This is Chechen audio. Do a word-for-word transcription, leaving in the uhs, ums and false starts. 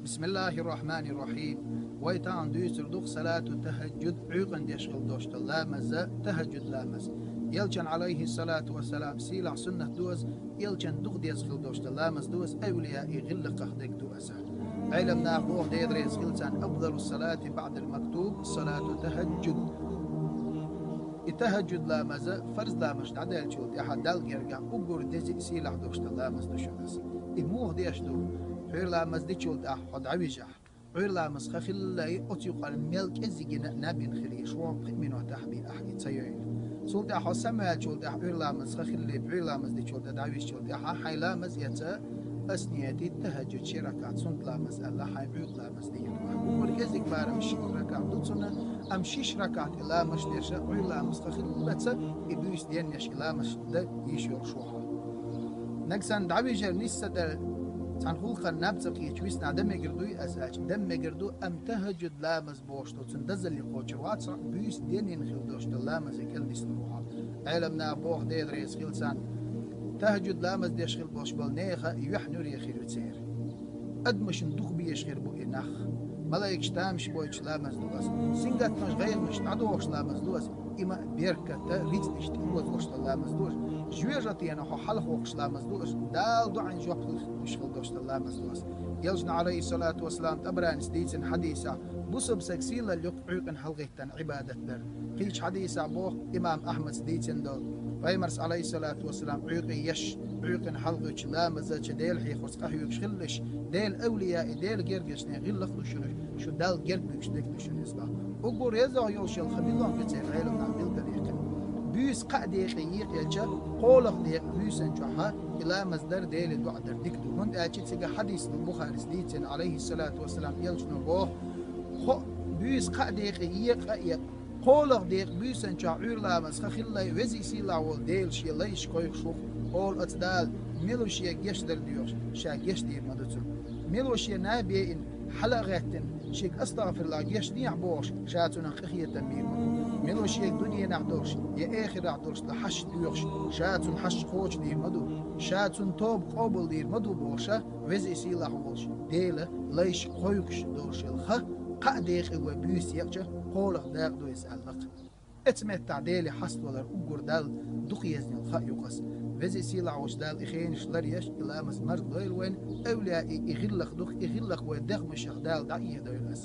بسم الله الرحمن الرحيم. Вай тахан дуьйцур ду салату тахӀажжуд, Ӏуьйкъана деш хила долуш долу ламаз, тахӀажжуд ламаз. Элчан, Ӏалайхи салату ва салам, сийлахь суннат ду иза, Элчан дукха деза хила долуш долу ламаз ду иза, авлияийн гӀиллакхах дерг ду иза. Ӏелам наха боху, Дела реза хила царна: «Афдалу салати баӀдал мактуб салату тахӀажжуд». И тахӀажжуд ламаз, фарз ламазаш дӀадаьллачул тӀаьхьа Далла гергахь уггар деза а, сийлахь долуш долу ламаз ду шуна иза. И муха деш ду? Ӏуьйра ламаз дичул тӀаьхьа хьо дӀавижахь, Ӏуьйра ламаз хан хилале, оцу юкъара мел кӀеззиг йина а, наб йина хилийша, вон пхи минотехь бен ахь и ца йойла. Цул тӀаьхьа хьо самаваьллачул тӀаьхьа Ӏуьйра ламаз хан хилале, Ӏуьйра ламаз дичул тӀаьхьа дӀавижачул тӀаьхьа хьайн ламаз эца, ас нияти тахӀажжуд ши ракаӀат суннат ламаз аьлла, хьайн Ӏуьйкъа ламаз дийр ду. Уггар кӀеззиг барам ши ракаӀат ду цунна, амма шиш ракаӀат и ламазаш деш, Ӏуьйра ламаз хан хиллалца, и буьйса денъеш и ламазаш дан йиш йолуш ву хьо. Нагахь санна дӀавижар нисса дар, цхьана гӀуллакхана наб ца кхеташ висна дан мегар дуй ас аьлча, дан мегар ду, амма тахӀажжуд ламаз бохуш долу цунна дазалле кхочур вац, буьйса денйина хила долуш долу ламазе кӀел нислур ву хьо. Ӏелам наха боху, Дела реза хила царна: тахӀажжуд ламаз деш хила болуш болу нехан юьхь нуьре хир ю церан. Адамашна дукха безаш хир бу и нах. Малайкаш тамаш бойтуш ламаз ду иза. Сингаттамаш, гӀайгӀанаш дӀадохуш ламаз ду иза. И ма беркат а, рицкъ а тӀеозош долу ламаз ду иза. Жоьжахатена хьо хьалхавоккхуш ламаз ду иза. Дала доӀанна жоп луш хила долуш долу ламаз ду иза. Элчано, Ӏалайхи салату ва салам, ТӀабаранис дийцина хьадисехь, бусалба стаг сийлалла ю-кх Ӏуьйкъана хьалхӀиттина Ӏибадат дар. Кхечу хьадисехь боху, имам Ахьмада дийцина долу, Пайхамарс, Ӏалайхи салату ва салам, Ӏуьйкъе еш, Ӏуьйкъана хьалхавоьдуш ламаза чу Дела хьехорца къахьоьгуш хилалаш, Делан авлияийн, Делан гергарчийн гӀиллакх ду шуна, шу Далла герга буьгуш дерг ду шуна иза. Уггар реза йолуш йолу хан мила ду церан, Ӏелам наха билгалъяьккхина. Буьйса кхаа декъе екъаелча, кхоалгӀа декъа буьйсанна чохь и ламаз дар, Деле доӀа дар дика ду. ХӀунда аьлча цига хьадис ду, Бухарис дийцина, Ӏалайхи салату ва салам, Элчано боху: кхо-, буьйса кхаа декъе екъа а екъа, кхоалгӀа декъа буьйсанна чохь Ӏуьйра ламаз хан хилале, Веза-Сийлахь волу Дела Шен лайш кхойкхуш ву, олу оцу Дала, мила ву Шега гечдар доьхуш, Ша гечдийр ма ду цунна. Мила ву Шен наб яйина, хьала а гӀеттина, Шега астагӀфируллахӀ, гечдехьа бохуш, Ша цунах къинхетам бийр ма ду. Мила ву Шега дуьненахь долуш я эхартахь долуш долу хьашт доьхуш, Ша цунна хьашт кхочушдийр ма ду, Ша цунна тоба къобалдийр ма ду бохуш, Веза-Сийлахь волуш Дела лайш кхойкхуш долуш йолу хан кхаа декъе вай буьйса екъча, кхоалгӀа дакъа ду иза аьлла-кх. Оцу меттехь Деле хьаставалар уггар Далла дукха езна йолу хан ю-кх иза. Веза-Сийлахь волчу Дала и хенаш ларъеш, и ламаз марздойла вайна, авлияийн и гӀиллакх ду-кх, и гӀиллакх вайн дегӀмашах Дала дӀаэхадойла иза.